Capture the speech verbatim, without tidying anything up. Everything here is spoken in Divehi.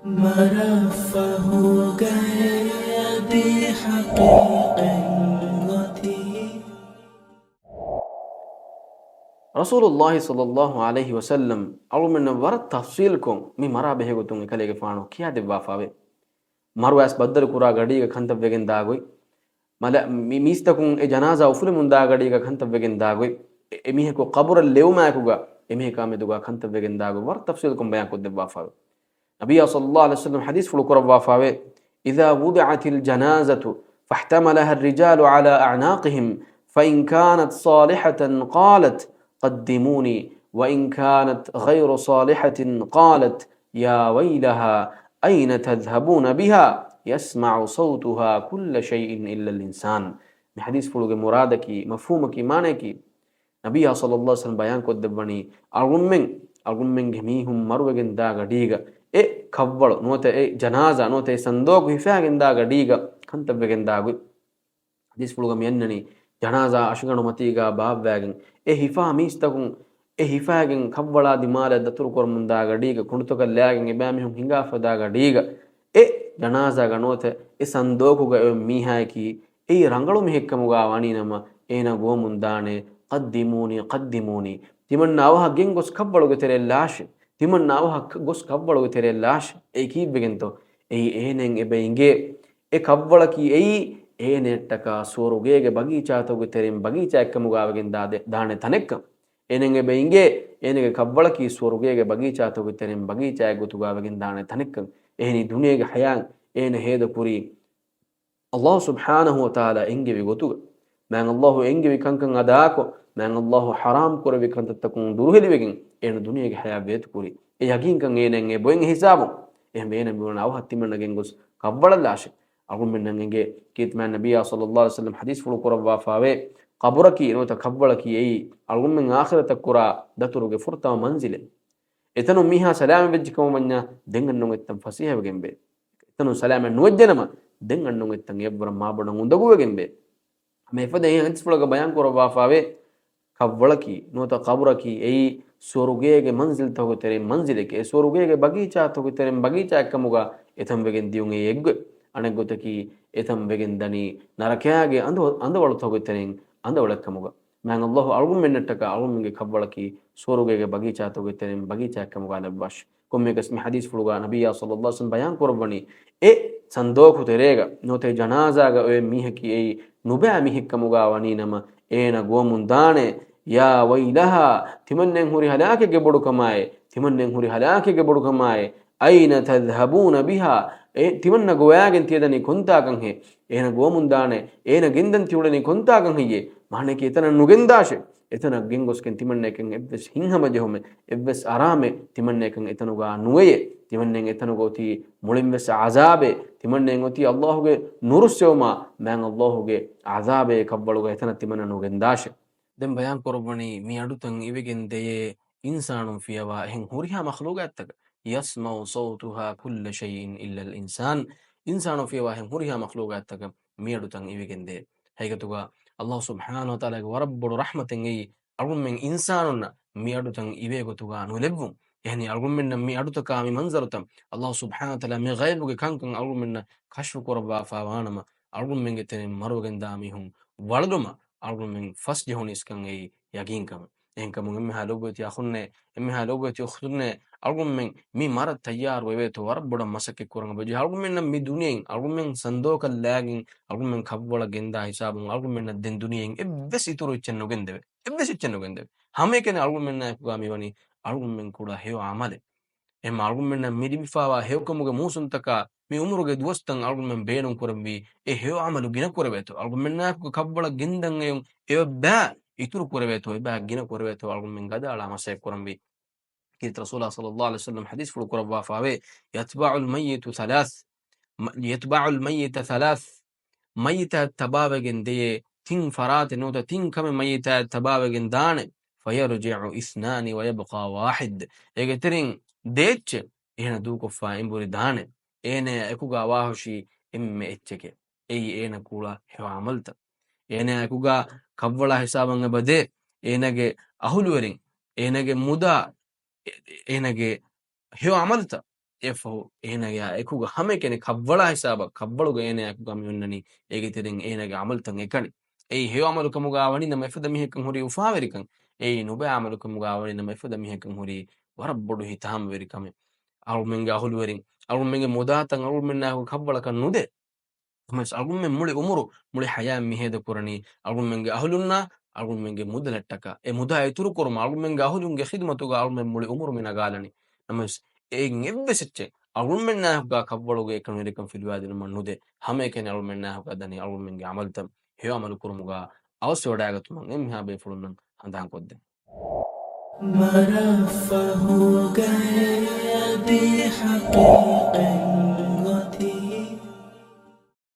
މަރާ ފަހުގައި އަދި ޙަޤީޤަތް އޮތީ. ރަސޫލުﷲ ޞައްލަﷲ ޢަލައިހި ވަސައްލަމް އަޅުމެންނަށް ވަރަށް ތަފްޞީލްކޮށް މި މަރާ ބެހޭގޮތުން އެކަލޭގެފާނު ކިޔާދެއްވާފާވޭ. މަރު އައިސް ބައްދަލު ކުރާ ގަޑީގަ ކަންތައް ވެގެން ދާގޮތް، މަލަ-، މި-، މީސްތަކުން އެ ޖަނާޒާ އުފުލެމުން ދާ ގަޑީގަ ކަންތައް ވެގެން ދާގޮތް، އެ-، އެމީހަކު ޤަބުރަށް ލެވުމާއެކުގަ އެމީހަކާ މެދުގަ ކަންތައް ވެގެން ދާގޮތް ވަރަށް ތަފްޞީލްކޮށް ބަޔާންކޮށްދެއްވާފާވޭ. ނަބިއްޔާ ޞައްލަﷲ ޢަލައިހި ވަސައްލަމް ޙަދީޘްފުޅު ކުރައްވާފާވޭ، إذا وضعت الجنازة فاحتملها الرجال على أعناقهم، فإن كانت صالحة قالت: قدموني، وإن كانت غير صالحة قالت: يا ويلها، أين تذهبون بها؟ يسمع صوتها كل شيء إلا الإنسان. މި ޙަދީޘްފުޅުގެ މުރާދަކީ، މަފްހޫމަކީ، މާނަޔަކީ، ނަބިއްޔާ ޞައްލަﷲ ޢަލައިހި ވަސައްލަމް ބަޔާންކޮށްދެއްވަނީ، އަޅުގަނޑުމެން، އަޅުގަނޑުމެންގެ މީހުން މަރުވެގެން ދާ ގަޑީގަ އެ ކަށްވަޅު ނުވަތަ އެ ޖަނާޒާ ނުވަތަ އެ ސަންދޯކު ހިފާގެން ދާ ގަޑީގަ ކަންތައް ވެގެން ދާ ގޮތް. ޙަދީޘްފުޅުގަ މި އަންނަނީ، ޖަނާޒާ އަށިގަނޑު މަތީގަ ބާއްވާގެން އެ ހިފާ މީސްތަކުން އެ ހިފާގެން ކަށްވަޅާ ދިމާލަށް ދަތުރު ކުރަމުން ދާ ގަޑީގަ ކުނޑުތަކަށް ލާގެން އެބައިމީހުން ހިނގާފަ ދާ ގަޑީގަ އެ ޖަނާޒާގަ ނުވަތަ އެ ސަންދޯކުގަ އޮތް މީހާޔަކީ އެއީ ރަނގަޅު މީހެއްކަމުގަ ވަނީނަމަ، އޭނަ ގޮވަމުން ދާނެ، "قدموني، قدموني، ތިމަންނަ އަވަހަށް ގެންގޮސް ކަށްވަޅުގެ ތެރެއަށް ލާށޭ، ތިމަންނަ އަވަހަށް ގޮސް ކަށްވަޅުގެ ތެރެއަށް ލާށޭ." އެއީ ކީއްވެގެންތޯ؟ އެއީ އޭނައަށް އެބަ އިނގޭ އެ ކަށްވަޅަކީ އެއީ އޭނައަށްޓަކާ ސުވަރުގޭގެ ބަގީޗާތަކުގެ ތެރެއިން ބަގީޗާއެއްކަމުގަ ވެގެން ދާ-، ދެ-، ދާނެ ތަނެއްކަން. އޭނައަށް އެބަ އިނގޭ އޭނަގެ ކަށްވަޅަކީ ސުވަރުގޭގެ ބަގީޗާތަކުގެ ތެރެއިން ބަގީޗާއެއްގޮތުގަ ވެގެން ދާނެ ތަނެއްކަން. އެހެނީ ދުނިޔޭގެ ޙަޔާތް އޭނަ ހޭދަކުރީ ﷲ ސުބްޙާނަހޫ ވަތަޢާލާ އެންގެވި ގޮތުގަ، މާތް ﷲ އެންގެވި ކަންކަން އަދާކޮށް، މާތް ﷲ ޙަރާމް ކުރެއްވި ކަންތައްތަކުން ދުރުހެލިވެގެން އޭނަ ދުނިޔޭގެ ޙަޔާތް ވޭތުކުރީ. އެ ޔަގީންކަން އޭނައަށް އެބައޮތް އެ ހިސާބުން. އެހެންވެ އޭނަ މިވަނީ އަވަހަށް ތިމަންނަ ގެންގޮސް ކަށްވަޅަށް ލާށޭ. އަޅުގަނޑުމެންނަށް އެނގޭ ކީރިތި މާތް ނަބިއްޔާ ޞައްލަﷲ ޢަލައިހި ވަސައްލަމް ޙަދީޘްފުޅު ކުރައްވާފާވޭ، ޤަބުރަކީ ނުވަތަ ކަށްވަޅަކީ އެއީ އަޅުގަނޑުމެން އާޚިރަތަށް ކުރާ ދަތުރުގެ ފުރަތަމަ މަންޒިލެއް. އެތަނުން މީހާ ސަލާމަތް ވެއްޖެ ކަމަށް ވަންޏާ، ދެން އަންނަން އޮތްތަން ފަސޭހަވެގެންވޭ. އެތަނުން ސަލާމަތް ނުވެއްޖެނަމަ، ދެން އަންނަން އޮތްތަން އެއަށްވުރެ މާބޮޑަށް އުނދަގޫވެގެންވޭ. ހަމަ އެފަދަ އެ ޙަދީޘްފުޅުގަ ބަޔާން ކުރައްވާފާވޭ، ކަށްވަޅަކީ ނުވަތަ ޤަބުރަކީ އެއީ ސުވަރުގޭގެ މަންޒިލްތަކުގެ ތެރެއިން މަންޒިލެކޭ. އެ ސުވަރުގޭގެ ބަގީޗާތަކުގެ ތެރެއިން ބަގީޗާއެއްކަމުގަ އެތަން ވެގެން ދިޔުން އެއީ އެއްގޮތް. އަނެއްގޮތަކީ އެތަން ވެގެން ދަނީ ނަރަކައިގެ އަނދު-، އަނދަވަޅުތަކުގެ ތެރެއިން އަނދަވަޅެއްކަމުގަ. މާތް ﷲ އަޅުގަނޑުމެންނަށްޓަކާ އަޅުގަނޑުމެންގެ ކަށްވަޅަކީ ސުވަރުގޭގެ ބަގީޗާތަކުގެ ތެރެއިން ބަގީޗާއެއްކަމުގަ ލައްވާށި. ކޮންމެއަކަސް މި ޙަދީޘްފުޅުގަ ނަބިއްޔާ ޞައްލަﷲ ޢަލައިހި ވަސައްލަމް ބަޔާން ކުރައްވަނީ، އެ ސަންދޯކު ތެރޭގަ ނުވަތަ ޖަނާޒާގަ އޮތް މީހަކީ އެއީ ނުބައި މީހެއްކަމުގަ ވަނީނަމަ، އޭނަ ގޮވަމުން ދާނެ، "يا ويلها، ތިމަންނައަށް ހުރި ހަލާކެއްގެ ބޮޑުކަމާއޭ، ތިމަންނައަށް ހުރި ހަލާކެއްގެ ބޮޑުކަމާއޭ، أين تذهبون بها، އޭ ތިމަންނަ ގޮވާގެން ތިޔަދަނީ ކޮންތާކަންހޭ؟" އޭނަ ގޮވަމުން ދާނެ، އޭނަ ގެންދަން ތިއުޅެނީ ކޮންތާކަން ހެއްޔޭ؟ މާނައަކީ އެތަނަށް ނުގެންދާށޭ. އެތަނަށް ގެންގޮސްގެން ތިމަންނައަކަށް އެއްވެސް ހިތްހަމަޖެހުމެއް، އެއްވެސް އަރާމެއް ތިމަންނައަކަށް އެތަނުގަ ނުވެޔޭ. ތިމަންނައަށް އެތަނުގަ އޮތީ މުޅިންވެސް ޢަޒާބޭ. ތިމަންނައަށް އޮތީ ﷲ ގެ ނުރުއްސެވުމާ، މާތް ﷲ ގެ ޢަޒާބޭ. ކަށްވަޅުގަ އެތަނަށް ތިމަންނަ ނުގެންދާށޭ. ދެން ބަޔާން ކުރައްވަނީ މި އަޑުތައް އިވިގެން ދެޔޭ އިންސާނުން ފިޔަވާ އެހެން ހުރިހާ މަޚްލޫގާތްތަކަށް. يسمع صوتها كل شيء إلا الإنسان. އިންސާނުން ފިޔަވާ އެހެން ހުރިހާ މަޚްލޫގާތްތަކަށް މިއަޑުތައް އިވިގެންދޭ. ހަގީގަތުގަ ﷲ ސުބްޙާނަހޫ ވަތަޢާލާގެ ވަރަށް ބޮޑު ރަޙްމަތެއް އެއީ، އަޅުގަނޑުމެން އިންސާނުންނަށް މިއަޑުތައް އިވޭ ގޮތުގަ ނުލެއްވުން. އެހެނީ އަޅުގަނޑުމެންނަށް މި އަޑުތަކާ މި މަންޒަރުތައް ﷲ ސުބްޙާނަހޫ ވަތަޢާލާ މި ޣައިބުގެ ކަންކަން އަޅުގަނޑުމެންނަށް ކަޝްފު ކުރައްވާފާ ވާނަމަ، އަޅުގަނޑުމެންގެ ތެރެއިން މަރުވެގެންދާ މީހުން ވަޅުލުމަށް އަޅުގަނޑުމެން ފަސްޖެހުނީސްކަން އެއީ ޔަގީންކަމެއް. އެހެންކަމުން އެންމެހާ ލޯބިވެތި އަޚުންނޭ، އެންމެހާ ލޯބިވެތި އުޚްތުންނޭ، އަޅުގަނޑުމެން މި މަރަށް ތައްޔާރު ވެވޭތޯ، ވަރަށް ބޮޑަށް މަސައްކަތް ކުރަން އެބަޖެހޭ. އަޅުގަނޑުމެންނަށް މި ދުނިޔެއިން އަޅުގަނޑުމެން ސަންދޯކަށް ލާގެން އަޅުގަނޑުމެން ކަށްވަޅަށް ގެންދާ ހިސާބުން އަޅުގަނޑުމެންނަށް ދެން ދުނިޔެއިން އެއްވެސް އިތުރު އެއްޗެއް ނުގެންދެވޭ. އެއްވެސް އެއްޗެއް ނުގެންދެވޭ. ހަމައެކަނި އަޅުގަނޑުމެންނާއެކުގަ މިވަނީ އަޅުގަނޑުމެން ކުޑަ ހެޔޮ ޢަމަލެއް. އެހެން އަޅުގަނޑުމެންނަށް މި ލިބިފާވާ ހެޔޮކަމުގެ މޫސުންތަކާ މި އުމުރުގެ ދުވަސްތައް އަޅުގަނޑުމެން ބޭނުން ކުރަންވީ އެ ހެޔޮ ޢަމަލު ގިނަ ކުރެވޭތޯ. އަޅުގަނޑުމެންނާއެކު ކަށްވަޅަށް ގެންދަން އެއުން އެ ބައި އިތުރު ކުރެވޭތޯ، އެ ބައި ގިނަ ކުރެވޭތޯ އަޅުގަނޑުމެން ގަދައަޅާ މަސައްކަތް ކުރަންވީ. ކީރިތި ރަސޫލާ ޞައްލަﷲ ޢަލައިހި ވަސައްލަމް ޙަދީޘްފުޅު ކުރައްވާފާވޭ، يتبع الميت ثلاث، م-، يتبع الميت ثلاث، މައްޔިތާ ތަބާވެގެން ދެޔޭ ތިން ފަރާތެއް ނުވަތަ ތިން ކަމެއް މައްޔިތާ ތަބާވެގެން ދާނެ. فيرجع اثنان ويبقى واحد. އޭގެ ތެރެއިން ދެ އެއްޗެއް އޭނަ ދޫކޮށްފާ އެނބުރި ދާނެ. އޭނަ އެކުގަ ވާހުށީ އެންމެ އެއްޗެކޭ. އެއީ އޭނަ ކުޅަ ހެޔޮ ޢަމަލުތައް. އޭނަ އެކުގަ ކަށްވަޅާ ހިސާބަށް އެބަ ދޭ. އޭނަގެ އަހުލުވެރިން، އޭނަގެ މުދާ، އޭ-، އޭނަގެ ހެޔޮ ޢަމަލުތައް. އެއަށްފަހު އޭނާގެ އެކުގަ ހަމައެކަނި ކަށްވަޅާ ހިސާބަށް ކަށްވަޅުގަ އޭނާ އެކުގަ މި އޮންނަނީ އޭގެ ތެރެއިން އޭނާގެ ޢަމަލުތައް އެކަނި. އެއީ ހެޔޮ ޢަމަލު ކަމުގަ ވަނީ ނަމަ އެފަދަ މީހެއްކަން ހުރީ އުފާވެރިކަން. އެއީ ނުބައި ޢަމަލު ކަމުގަ ވަނީ ނަމަ އެފަދަ މީހެއްކަން ހުރީ ވަރަށް ބޮޑު ހިތާމަވެރިކަމެއް. އަޅުމެންގެ އަހުލުވެރިން، އަޅުމެންގެ މުދާތައް އަޅުމެންނާ ކަށްވަޅަކަށް ނުދޭ. ނަމަވެސް އަޅުމެން މުޅި އުމުރު، މުޅި ޙަޔާތް މިހޭދަ ކުރަނީ އަޅުމެންގެ އަހުލުންނާ، އަޅުމެންގެ މުދަލަށްޓަކާ. އެ މުދާ އިތުރު ކުރުމަށް އަޅުމެންގެ އަހުލުންގެ ޚިދުމަތުގަ އަޅުމެން މުޅި އުމުރު މި ނަގާލަނީ. ނަމަވެސް އެއިން އެއްވެސް އެއްޗެއް އަޅުމެންނާހުގަ ކަށްވަޅުގެ އެކަންވެރިކަން ފިލުވާދިނުމަށް ނުދޭ. ހަމައެކަނި އަޅުމެންނާހުގަ ދަނީ އަޅުމެންގެ ޢަމަލުތައް ހެޔޮ ޢަމަލު ކުރުމުގަ އަވަސްވެވަޑައިގަތުމަށް އެންމެހާ ބޭފުޅުންނަށް ހަނދާންކޮށްދޭން. މަރަށްފަހުގައި އަދި ޙަޤީޤަތް އޮތީ.